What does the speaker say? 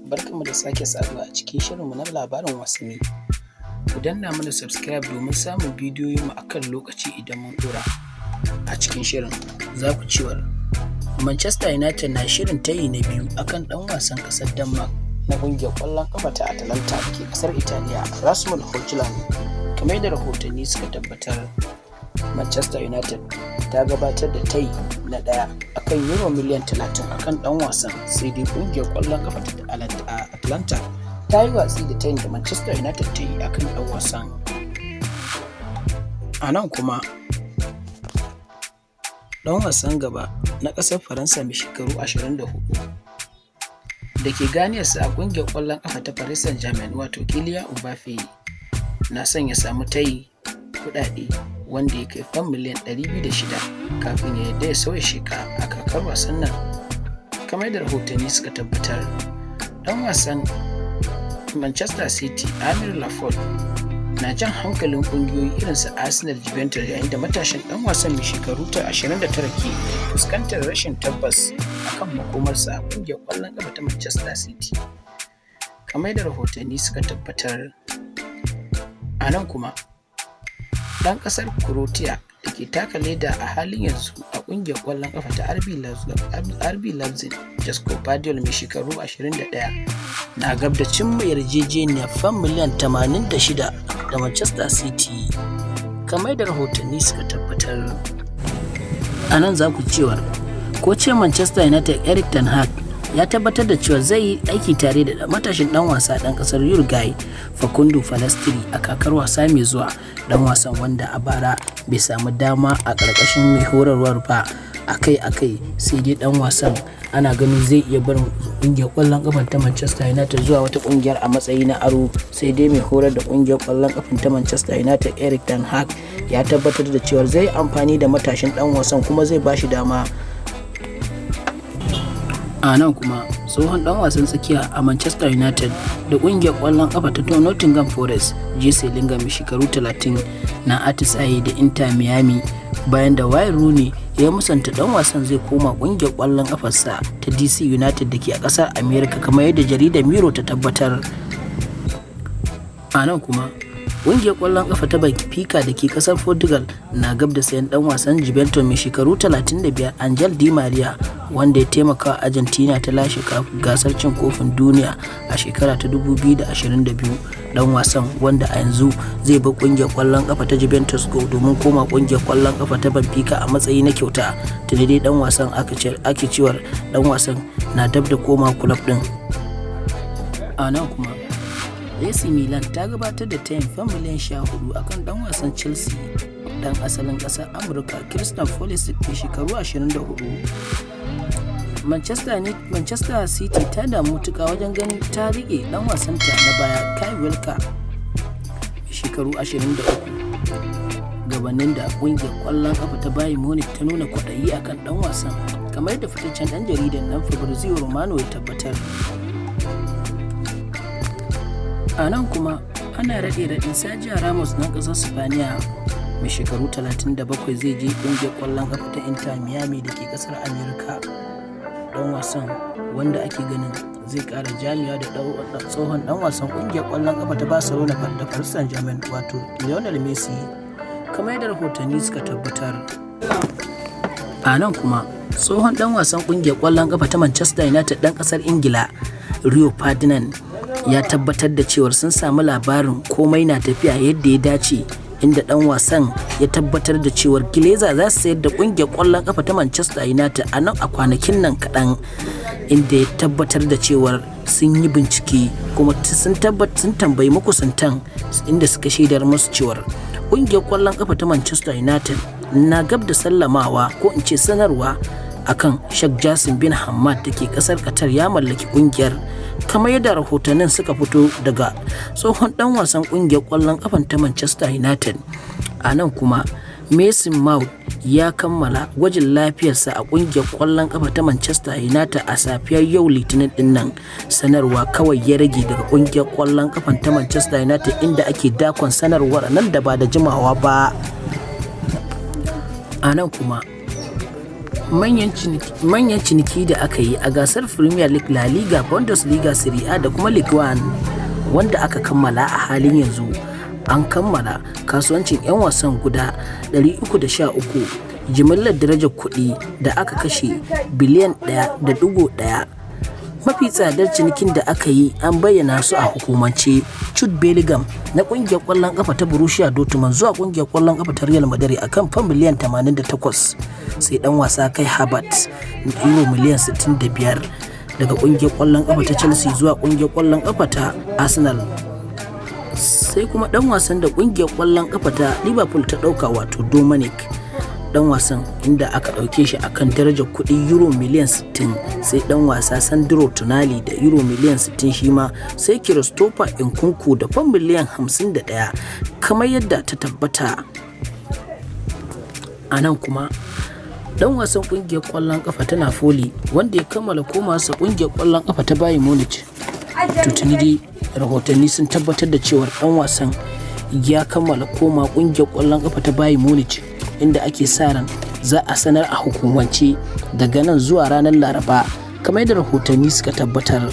Barkanmu da sake saduwa a cikin shirinmu na labarin wasanni. Ku danna mana subscribe domin samun bidiyoyinmu a kan lokaci idan mun ɗora. A cikin shirin za ku cewar Manchester United na shirin tayi na biyu akan ɗan wasan ƙasar Denmark na ƙungiyar ƙwallon ƙafa ta Atalanta da ke ƙasar Italiya, Rasmus Hojlund. Kamar yadda rahotanni suka tabbatar, Manchester United ta gabatar da tayi na ɗaya akan euro miliyan 30 akan ɗan wasan, sai dai ƙungiyar ƙwallon ƙafa ta Atalanta ta yi watsi da tayin da Manchester United ta yi akan ɗan wasan. A nan kuma, ɗan wasan gaba na ƙasar Faransa mai shekaru 24 da ke ganiyarsa a ƙungiyar ƙwallon ƙafa ta Paris Saint-Germain, wato Kylian Mbappe, na son ya samu tayi kuɗaɗe wanda ya kai fam miliyan 206 kafin ya yarda ya sauya sheka a kakar wasan nan. Kamar yadda rahotanni suka tabbatar, ɗan wasan Manchester City Aymeric Laporte na jan hankalin ƙungiyoyi irin su Arsenal, Juventus, yayin da matashin ɗan wasan mai shekaru 29 ke fuskantar rashin tabbas akan makomarsa a ƙungiyar ƙwallon ƙafa ta Manchester City. Kamar yadda rahotanni suka tabbatar, a nan kuma, ɗan ƙasar Croatia da ke taka leda a halin yanzu a ƙungiyar ƙwallon ƙafa ta RB Leipzig, Josko Gvardiol mai shekaru 21, na gab da cimma yarjejeniyar fam miliyan 86 da Manchester City, kamar yadda rahotanni suka tabbatar. A nan za ku cewar kocin Manchester United Erik ten Hag ya tabbatar da cewa zai yi aiki tare da matashin dan wasa dan kasar Uruguay Facundo Pellistri a kakar wasa mai zuwa. Dan wasan, wanda a bara bai samu dama a ƙarƙashin mai horarwar ba akai-akai, sai dai dan wasan ana ganin zai iya barin kungiyar kwallon kafan ta Manchester United zuwa wata kungiyar a matsayi na aro. Sai dai mai horar da kungiyar kwallon kafan ta Manchester United Erik ten Hag ya tabbatar da cewa zai amfani da matashin dan wasan kuma zai bashi dama. A nan kuma, tsohon dan wasan tsakiya a Manchester United da kungiyar kwallon kafa ta Nottingham Forest Jesse Lingard mai shekaru 30 na atisaye da Inter Miami bayan da Wayne Rooney ya musanta dan wasan zai koma kungiyar kwallon kafarsa ta DC United da ke a kasar America, kamar yadda jaridar Mirror ta tabbatar. A nan kuma, ƙungiyar ƙwallon ƙafa ta Benfica da ke ƙasar Portugal na gab da sayan ɗan wasan Juventus mai shekaru 35 Angel Di Maria, wanda ya taimaka wa Argentina ta lashe gasar cin kofin duniya a shekara ta 2022. Dan wasan, wanda a yanzu zai bar ƙungiyar ƙwallon ƙafa ta Juventus domin koma ƙungiyar ƙwallon ƙafa ta Benfica a matsayi na kyauta. Tuni dai dan wasan ake cewar dan wasan na dab da koma kulob din. A nan kuma, AC Milan ta gabatar da tayin fam miliyan 14 akan dan wasan Chelsea dan asalin ƙasar Amurka Christian Pulisic mai shekaru 24. Manchester City ta damu matuƙa wajen ganin ta riƙe dan wasanta na baya Kyle Walker mai shekaru 23, gabanin da ƙungiyar ƙwallon ƙafa ta Bayern Munich ta nuna kwaɗayi akan dan wasan, kamar yadda fitaccen ɗan jaridan nan Fabrizio Romano ya tabbatar. A nan kuma, ana raɗe raɗin Sergio Ramos na ƙasar Spaniya mai shekaru 37 zai je ƙungiyar ƙwallon ƙafa ta Inter Miami da ke ƙasar Amurka. Dan wasan, wanda ake ganin zai ƙara jami'a da tsohon dan wasan ƙungiyar ƙwallon ƙafa ta Barcelona da Paris Saint-Germain, wato Lionel Messi, kamar yadda rahotanni suka tabbatar. A nan kuma, tsohon dan wasan ƙungiyar ƙwallon ƙafa ta Manchester United dan ƙasar Ingila Rio Ferdinand ya tabbatar da cewar sun samu labarin komai na tafiya yadda ya dace, inda dan wasan ya tabbatar da cewar Glazer za su sayar da kungiyar kwallon kafa ta Manchester United a nan a kwanakin nan kaɗan, inda ya tabbatar da cewar sun yi bincike kuma sun sun tambayi makusantan, inda suka shaidar musu cewar kungiyar kwallon kafa ta Manchester United na gab da sallamawa, ko in ce sanarwa, akan Sheikh Jassim bin Hamad da ke kasar Qatar ya mallaki kungiyar, kamar yadda rahotannin suka fito daga tsohon dan wasan kungiyar kwallon kafan ta Manchester United. A nan kuma, Mason Mount ya kammala gwajin lafiyarsa a kungiyar kwallon kafa ta Manchester United a safiyar yau Litinin din nan. Sanarwa kawai ya rage daga kungiyar kwallon kafan ta Manchester United, inda ake dakon sanarwar nan da ba da jimawa ba. A nan kuma, Manyan ciniki da aka yi a gasar Premier League, La Liga, Bundesliga, Serie A da kuma Ligue 1 wanda aka kammala a halin yanzu: an kammala kasuwancin 'yan wasan guda 313, jimillar darajar kuɗi da aka kashe biliyan 1.1. Mafi tsadar cinikin da aka yi an bayyana su a hukumance: Jude Bellingham na kungiyar kwallon kafa ta Borussia Dortmund zuwa kungiyar kwallon kafa ta Real Madrid akan fam miliyan 88, sai dan wasa Kai Havertz, euro miliyan 65, daga kungiyar kwallon kafa ta Chelsea zuwa kungiyar kwallon kafa ta Arsenal, sai kuma dan wasan da kungiyar kwallon kafa ta Liverpool ta dauka, wato Dominic, dan wasan inda aka dauke shi akan darajar kuɗi euro miliyan 60, sai dan wasa Sandro Tonali da euro miliyan 60 shi ma, sai Christopher Nkunku da fam miliyan 51, kamar yadda ta tabbata. A nan kuma, dan wasan kungiyar kwallon kafa ta Napoli wanda ya kammala komawarsa kungiyar kwallon kafa ta Bayern Munich, to tuni dai rahotanni sun tabbatar da cewar dan wasan ya kammala koma kungiyar kwallon kafa ta Bayern Munich, inda ake sa ran za a sanar a hukumance daga nan zuwa ranar Laraba, kamar yadda rahotanni suka tabbatar.